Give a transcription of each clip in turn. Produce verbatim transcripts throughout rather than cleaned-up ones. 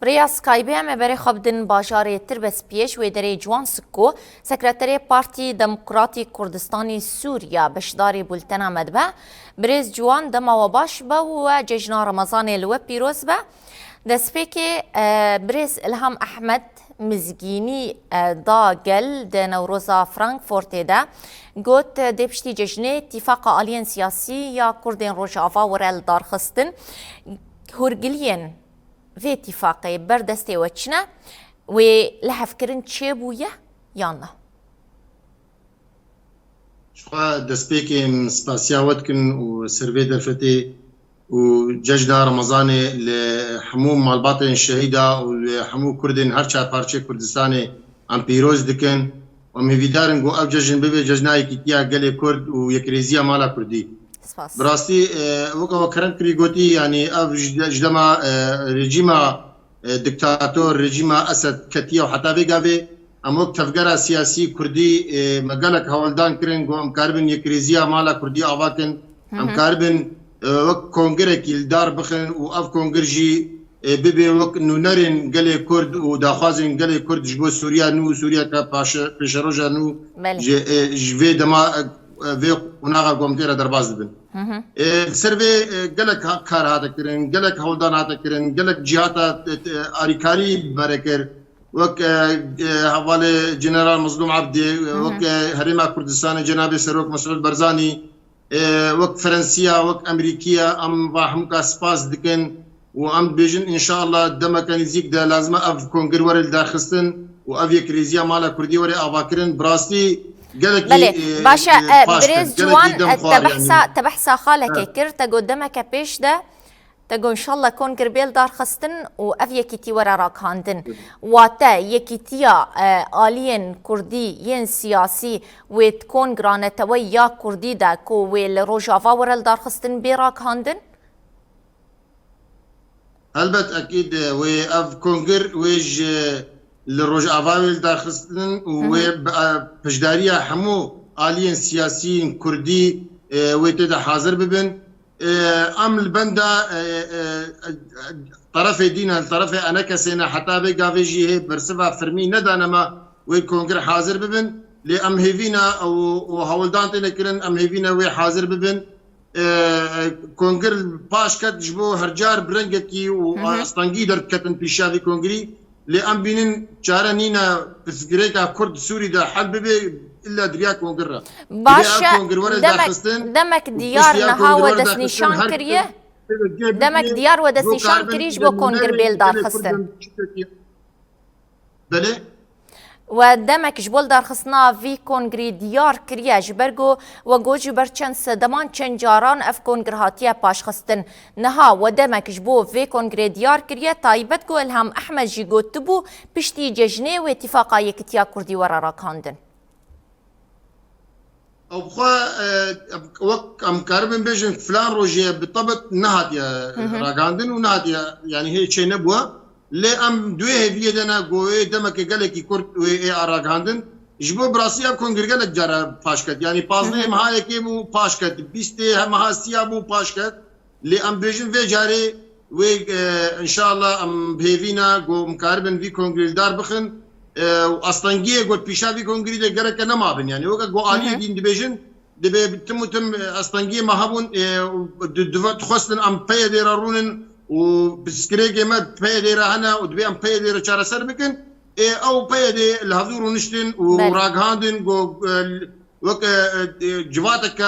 Bi rêya Skypeê em ê berê xwe bidin bajarê Tirbespiyê, ji wê derê Ciwan Sikko, Sekreterê Partî Demokratîk Kurdistanî Sûriya, beşdarî bultena me dibe. Birêz Ciwan, dema we baş be û we cejna Remezanê li we pîroz be. Destpêkê, e, birêz Ilham Ehmed Mizgînî, e, da gel di Newroza Frankfurtê de got, dê piştî cejnê tîfaqa aliyên siyasî ya Kurdên Rojava were li darxistin. Hûrgiliyên vê tîfaqê ber destê we çi ne? Wê lihevkirin çêbûye yan na? Ji xwe destpêkê em spasiya we dikin û ser vê derfetê û cejna Remezanê li hemû malbatên şehîda û li hemû Kurdên her çar parçeyê Kurdistanê em pîroz dikin. Em hêvîdar in ku ev cejn bibe cejna yekîtiya gelê Kurd û yekrêziya mala Kurdî. Spas. Bi rastî, e, weke we kerem kirî gotî, yanî ev ji de-, ji dema, e, rejîma, e, diktator, rejîma Esed ketiye û heta vê gavê em wek tevgera siyasî Kurdî, e, me gelek hewldan kirin ku em karibin yekrêziya mala Kurdî ava kin, Hı em hı. karibin, e, wek kongirekî li dar bixin û ev kongir jî, e, bibe wek nûnerên gelê Kurd û daxwazên gelê Kurd ji bo Sûriya nû û Sûriyeke paşe-, pêşeroja nû Belê. ji, e, ji vê dema, e, vê qonaxa ku em tê re derbas dibin. Hı hı. E, li ser vê, e, gelek ha-, kar hate kirin, gelek hewldan hate kirin, gelek cîhata, e, e, alîkarî bi me re kir. Wek, e, e, hevalê General Mezlûm Ebdî, e, Hı hı. wek, e, Herêma Kurdistanê Cenabê Serok Mesûd Barzanî, e, wek Fransiya, wek Amerîkiya, em va hemûka spas dikin û em dibêjin, înşallah demeke nêzîk de lazim e ev kongir were lidarxistin û ev yekrêziya mala Kurdî were avakirin. Bi rastî gelekî, Belê, e, baş e, e, e, paş birêz ket, gelekî Ciwan, e, demxwar, te behsa, yanî. Te behsa xalekê He. kir, te got demeke pêş de, te got înşallah kongir bê lidarxistin û ev yekîtî were ragihandin. Wate yekîtiya, e, aliyên Kurdî yên siyasî wê di kongra neteweyî ya Kurdî de ku wê li Rojava were lidarxistin bê ragihandin? Helbet, ekîd, wê ev kongir wê ji li Rojava wê lidarxistin û Hı hı. wê bi, e, piştdariya hemû aliyên siyasî yên Kurdî, e, wê tê de hazir bibin. E, em li benda, e, e, e, terefê dîn e, li terefê enekesê ne, heta vê gavê jî hê bersiva firmî nedane me wê kongir hazir bibin. Lê em hêvî ne û, û hewldan têne kirin, em hêvî ne wê hazir bibin. E, e, kongir paş ket ji bo her car bi rengekî û Hı hı. astengî derdiketin pîşa vî kongirî. Lê em bînin çare nîne pirsgirêka Kurd Sûrî de hel bibe, illa di riya kongir re. Baş Divê ev e, kongir were demek, darxistin demek û diyar piştî ev niha kongir we were destnîşan darxistin, her kiriye? kes tê de cê Demek bigire, diyar we bo destnîşan karibin kirî ji bo kongir bê lidarxistin. Belê? We demek ji bo lidarxistina vî kongirî diyar kiriye, ji ber ku we got ji ber çend sedeman çend caran ev kongir hatiye paşxistin. Niha we demek ji bo vê kongirê diyar kiriye, taybet ku Ilham Ehmed jî gotibû, piştî cejnê wê Tîfaqa Yekîtiya Kurdî were ragihandin. Ew bi xwe, e, wek em karibin bêjin filan rojê bi tebit nehatiye Hı hı. ragihandin û nehatiye, yanî hê çê nebûye. Lê em di wê hêviyê de ne ku wê demeke gelekî kurt wê ê ragihandin. Ji bo bi rastî ev kongir gelek cara paş ket. Yanî Hı pazdehê hı. meha yekê bû paş ket, bîstê meha siya bû paş ket. Lê em bêjin vê carê wê, e, înşallah em bi hêvî ne ku em karibin vî kongirê li dar bixin, e, û astengiyê ku pîşa vî kongirî de gereke nemabin. Yanî weke ku Hı aliyê hı. dîn dibêjin, dibê tim û tim, e, astengiyê me hebûn, e, û di, di, dixwestin em P Y D'ê re rûnin û pirsgirêkê me P Y D'ê re hene û dibê em P Y D'ê re çareser bikin. E, ew P Y D'ê li hevdû rûniştin û Belê. ragihandin ku, e, wek, e, e, civateke,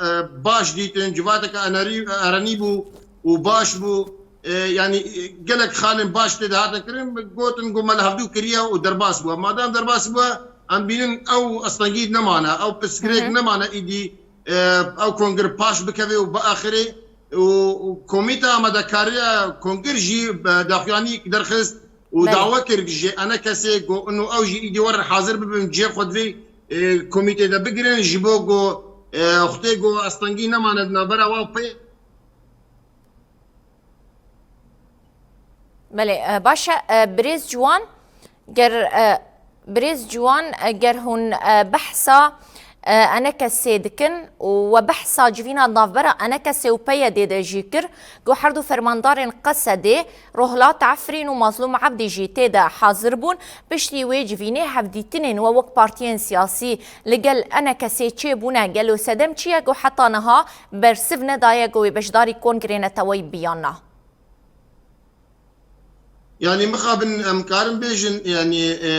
e, baş dîtin, civateke enerî-, erenî bû û baş bû. E, yanî, e, gelek xalên baş tê de hatin kirin, gotin ku me li hevdû kiriye û derbas bû. Madem derbas bû, em bînin ew astengî nemane, ew pirsgirêk Hı hı. nemane îdî, e, ew kongir paş bikeve û biaxirê. Û, û komîta amadekariya kongir jî bi daxuyaniyek derxist û Belê. dawe kir ji enekesê ku ino ew jî îdî werin hazir bibin cihê xwe di vê, e, komîtê de bigirin, ji bo ku, e, xwedê ku astengî nemane di navbera wan pê. Belê, e, baş e, e, birêz Ciwan, ger, e, birêz Ciwan, e, ger hûn, e, behsa, e, ENKSê dikin û we behsa civîna navbera ENKSê û PYDê de jî kir ku her du fermandarên Qesedê, Rohlat Efrîn û Mazlûm Ebdî jî tê de hazir bûn. Piştî wê civînê hevdîtinên we wek partiyên siyasî li gel ENKSê çêbûne. Gelo sedem çi ye ku heta niha bersiv nedaye ku wê beşdarî kongrê neteweyî biyan na? Yanî mixabin em karin bêjin, yanî, e,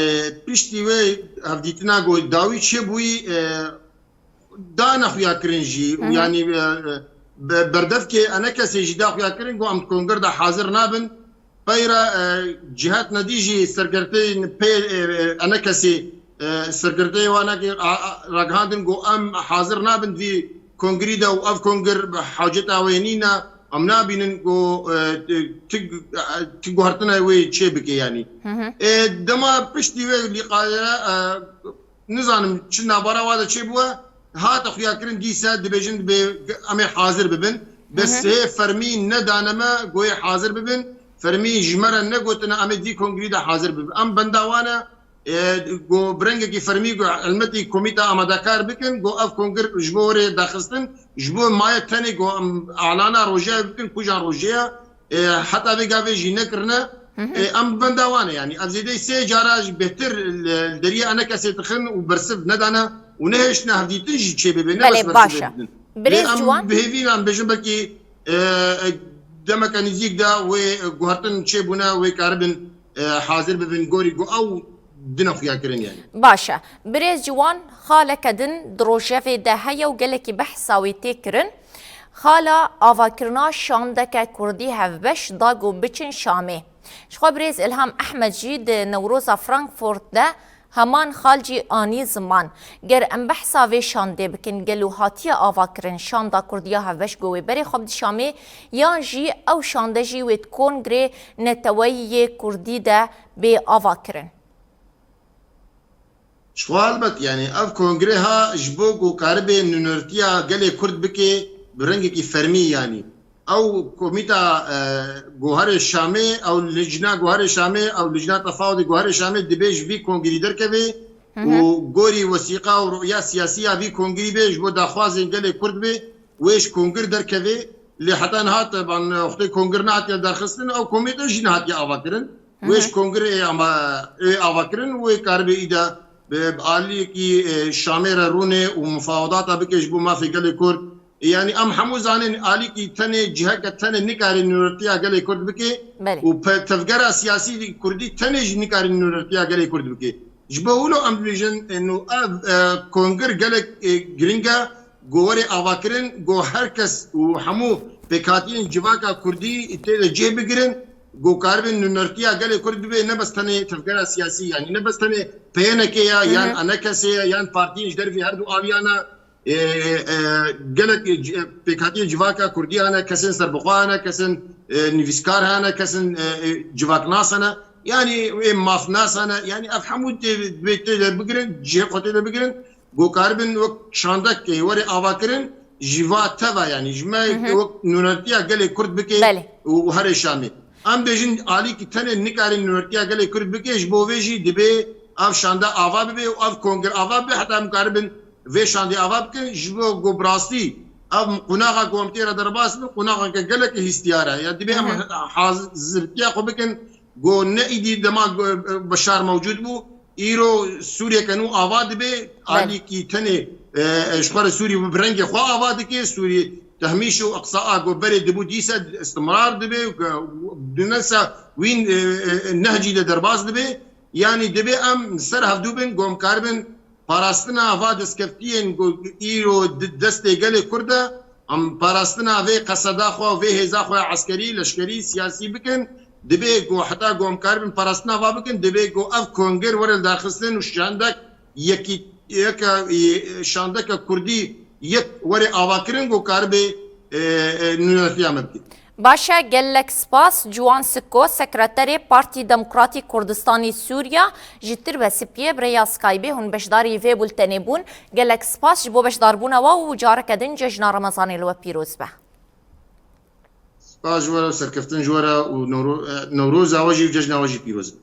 piştî wê hevdîtina ku dawî çêbûyî, e, dane xuyakirin jî û Hı hı. yanî, e, e, be-, berdevkê ENKSê jî da xuyakirin ku em di kongir de hazir nabin. Peyra, e, Cihat Nedî jî serkirteyên pê, e, e, ENKSê, e, serkirteyê wan a, a, ragihandin ku em hazir nabin vî kongirî de û ev kongir haceta wê nîne, em nabînin ku, e, ti, ti guhertina wê çê bike yanî. Hı hı. E, dema piştî wê lîqaya, e, nizanim çi navbera wa de çêbûye, hate xuyakirin dîse dibêjin dibê em ê hazir bibin. Bes Hı hı. hê fermî nedane me, goyê hazir bibin. Fermî ji me re negotine em ê di vî kongirî de hazir bibin. Em benda wan e, e, go bi rengekî fermî go elmetî komîta amadekar bikin, go ev kongir ji bo were daxistin, ji bo maye tenê go em alana rojê ev bikin, kujan rojê ye. E, heta vê gavê jî nekirine. Hı hı. E, em benda wan e, yanî ev zêdeyî sê cara jî bêhtir li, li deriyê ENKSê dixin û bersiv nedane û nehêştine hevdîtin jî çêbibe, ne Belê, bes bersiv baş e. bidin. Birêz Lê em Ciwan? bi hêvî ne, em bêjin belkî, e, e, demeke nêzîk de wê guhertin çêbûne, wê karibin, e, hazir bibin gorî ku ew dine xuya kirin yanî. Baş e. Birêz Ciwan, xaleke din di rojevê de heye û gelekî behsa wê tê kirin. Xala avakirina şandeke kurdî hevbeş da ku biçin Şamê. Jixwe birêz Ilham Ehmed jî di Newroza Frankfurt de heman xal jî anî ziman. Ger em behsa vê şandê bikin, gelo hatiye avakirin şanda kurdiya hevbeş ku wê berê xwe bide Şamê, yan jî ew şande jî wê di kongrê neteweyî yê kurdî de bê avakirin? Ji xwe helbet, yanî ev kongre ha ji bo ku karibe nûnertiya gelê Kurd bike bi rengekî fermî, yanî ew komîta, e, guherê Şamê, ew licna guherê Şamê, ew licna tefawudê guherê Şamê dibê ji vî kongrî derkeve Hı hı. û gorî wesîqa û ruya siyasî ya vî kongrî be, ji bo daxwazên gelê Kurd be, wê ji kongir derkeve. Lê heta niha te ban wextê kongir nehatiye derxistin, ew komîte jî nehatiye ava kirin. Hı Wê hı. ji kongirê ê ama, ê ava kirin, wê karibe îda bi, bi aliyekî, e, Şamê re rûnê û mufawedata bike ji bo mafê gelê Kurd. Yanî em hemû zanin alîkî tenê, ciheke tenê nikare nûnertiya gelê Kurd bike Belê. û pe-, tevgera siyasî Kurdî tenê jî nikare nûnertiya gelê Kurd bike. Ji bo wilo em dibêjin, e, nû ev, e, kongir gelek, e, giring e, ku were avakirin, ku her kes û hemû pêkhatiyên civaka Kurdî tê de cih bigirin, ku karibin nûnertiya gelê Kurd bibe, ne bes tenê tevgera siyasî, yanî ne bes tenê P Y N K ye, Hı hı. yan ENKSê ye, yan partiyên ji dervî her du aviyan e, e, e, gelek, e, ci-, pêkhatiyên civaka Kurdî hene, kesên serbixwe hene, kesên, e, nivîskar hene, kesên, e, e, civaknas hene, yanî ê mafnas hene, yanî ev hemû tê, tê de bigirin, cihê xwe tê de bigirin, ku karibin wek şandek were avakirin, ji va teva, yanî ji me Hı hı. wek nûnertiya gelê Kurd bike Belê. û, û herê Şamê. Em bêjin alîkî tenê nikare nûnertiya gelê Kurd bike, ji bo vê jî dibê ev şande ava bibe û ev kongir ava bibe, heta em karibin vê şandê ava bikin, ji bo ku bi rastî ev qunaxa ku em tê re derbas bin, qunaxeke gelek hîstiyar e. Ya dibê em Hı hı. hazirtiya xwe bikin, ku ne îdî dema ku, e, Beşar mewcûd bû, îro Sûriyeke nû ava dibe, Belê. alîkî tenê, e, e, ji xwe re Sûrî bi rengê xwe ava dike, Sûrî Tehmîş û Eqsa a ku berê dibû dîse istimrar dibe, ku dinesa wîn, e, e, nehcî de derbas dibe. Yanî dibe em ser hevdû bin, ku em karibin parastina va destkeftiyên ku îro di destê gelê Kurd e, em parastina vê qeseda xwe, vê hêza xwe eskerî, leşkerî, siyasî bikin, dibe ku heta ku em karibin parastina va bikin, dibe ku ev kongir were li darxistin û şandek yekî, yeke, e, şandeke Kurdî yek were avakirin ku karibe, e, e, nûnertiya me bike. Baş e, gelek spas. Ciwan Sikko, Sekreterê Partî Demokratîk Kurdistanî Sûriya, ji Tirbesipiyê bi rêya Skypeê hûn beşdarî vê bultenê bûn. Gelek spas ji bo beşdarbûna we û careke din cejna Remezanê li we pîroz be. Spas ji we re û serkeftin ji we re û Newro-, e, Newroza we jî û cejna we jî pîroz be.